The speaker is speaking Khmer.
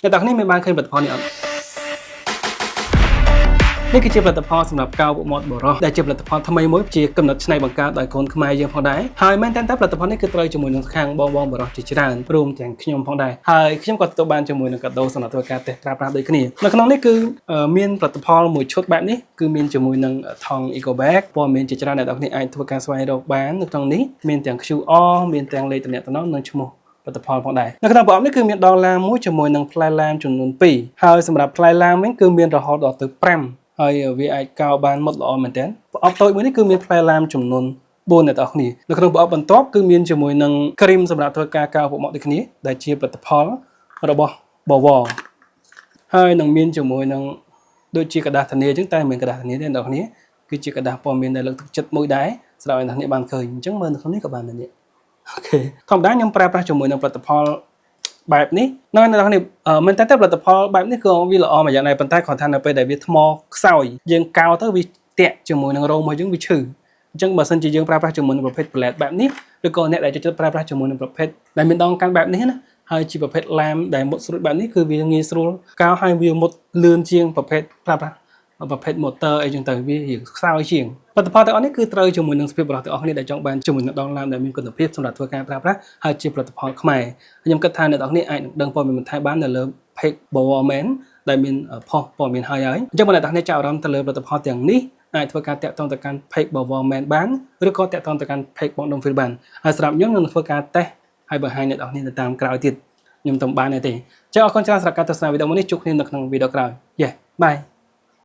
អ្នកទាំងនេះមានបានឃើញផលិតផលនេះអត់នេះគឺជាផលិតផលសម្រាប់កោពួកមាត់បុរសដែលជាផលិតផលថ្មីមួយជាកំណត់ច្នៃបង្កើតដោយកូនខ្មែរយើងផងដែរហើយមែនតើផលិតផលនេះគឺត្រូវជាមួយនឹងខាងបងបងបុរសជាច្រើនរួមទាំងខ្ញុំផងដែរហើយខ្ញុំក៏ទទួលបានជាមួយនឹងកាដូសម្រាប់ធ្វើការតេស្តប្រើប្រាស់ដូចគ្នានៅក្នុងនេះគឺមានផលិតផលមួយឈុតបែបនេះគឺមានជាមួយនឹងថង់ Eco Bag ព័ត៌មានជាច្រើនអ្នកទាំងនេះអាចធ្វើការស្វែងរកបាននៅក្នុងនេះមានទាំង QR មានទាំងលេខទំនាក់ទំនងនិងឈ្មោះ ផលិតផលផងដែរនៅក្នុងប្រអប់នេះគឺមានដងឡាមមួយជាមួយនឹងផ្លែឡាមចំនួន2ហើយសម្រាប់ផ្លែឡាមវិញគឺមានរហូតដល់ទៅ5ហើយវាអាចកោបានមុតល្អមែនទែនប្រអប់តូចមួយនេះគឺមានផ្លែឡាមចំនួន4អ្នកទាំងអស់គ្នានៅក្នុងប្រអប់បន្ទាប់គឺមានជាមួយនឹងគ្រីមសម្រាប់ធ្វើការកោពួកមាត់ដូចគ្នាដែលជាផលិតផលរបស់បវរហើយនឹងមានជាមួយនឹងដូចជាក្រដាសធានាអញ្ចឹងតែមិនមែនក្រដាសធានាទេអ្នកទាំងអស់គ្នាគឺជាក្រដាសព័ត៌មានដែលលើកទឹកចិត្តមួយដែរសម្រាប់ឲ្យអ្នកទាំងអស់គ្នាបានឃើញអញ្ចឹងមើលនៅក្នុងនេះក៏បានដែរនេះ OK ធម្មតាខ្ញុំប្រើប្រាស់ជាមួយនឹងផលិតផលបែបនេះនៅអ្នកនរនេះមែនតើផលិតផលបែបនេះគឺវាល្អមួយយ៉ាងដែរប៉ុន្តែគ្រាន់ថានៅពេលដែលវាថ្មខ្សោយយើងកោទៅវាតាក់ជាមួយនឹងរោមរបស់យើងវាឈឺអញ្ចឹងបើសិនជាយើងប្រើប្រាស់ជាមួយនឹងប្រភេទ blade បែបនេះឬក៏អ្នកដែលចូលចិត្តប្រើប្រាស់ជាមួយនឹងប្រភេទដែលមានដងកាន់បែបនេះណាហើយជាប្រភេទឡាមដែលមុតស្រួចបែបនេះគឺវាងាយស្រួលកោហើយវាមុតលឿនជាងប្រភេទប្រើប្រាស់ប្រភេទ motor អីចឹងទៅវារៀងខ្សោយជាងផលិតផលទាំងអស់នេះគឺត្រូវជាមួយនឹងសភាពបុរសទាំងអស់គ្នាដែលចង់បានជាមួយនឹងដងឡាមដែលមានគុណភាពសម្រាប់ធ្វើការប្រើប្រាស់ហើយជាផលិតផលខ្មែរខ្ញុំគិតថាអ្នកទាំងអស់គ្នាអាចនឹងដឹងព័ត៌មានបន្ថែមបាននៅលើ page Bowerman ដែលមានផុសព័ត៌មានហើយហើយអញ្ចឹងបើអ្នកទាំងអស់គ្នាចាប់អារម្មណ៍ទៅលើផលិតផលទាំងនេះអាចធ្វើការតាក់ទងទៅកាន់ page Bowerman បានឬក៏តាក់ទងទៅកាន់ page បងដុំ Phil បានហើយសម្រាប់ខ្ញុំនឹងធ្វើការតេស្តហើយបង្ហាញអ្នកទាំងអស់គ្នាទៅតាមក្រោយទៀតខ្ញុំទៅបានទេចឹងអរគុណច្រើនសម្រាប់ការទស្សនាវីដេអូនេះជួបគ្នានៅក្នុងវីដេអូក្រោយ។ Yeah, bye.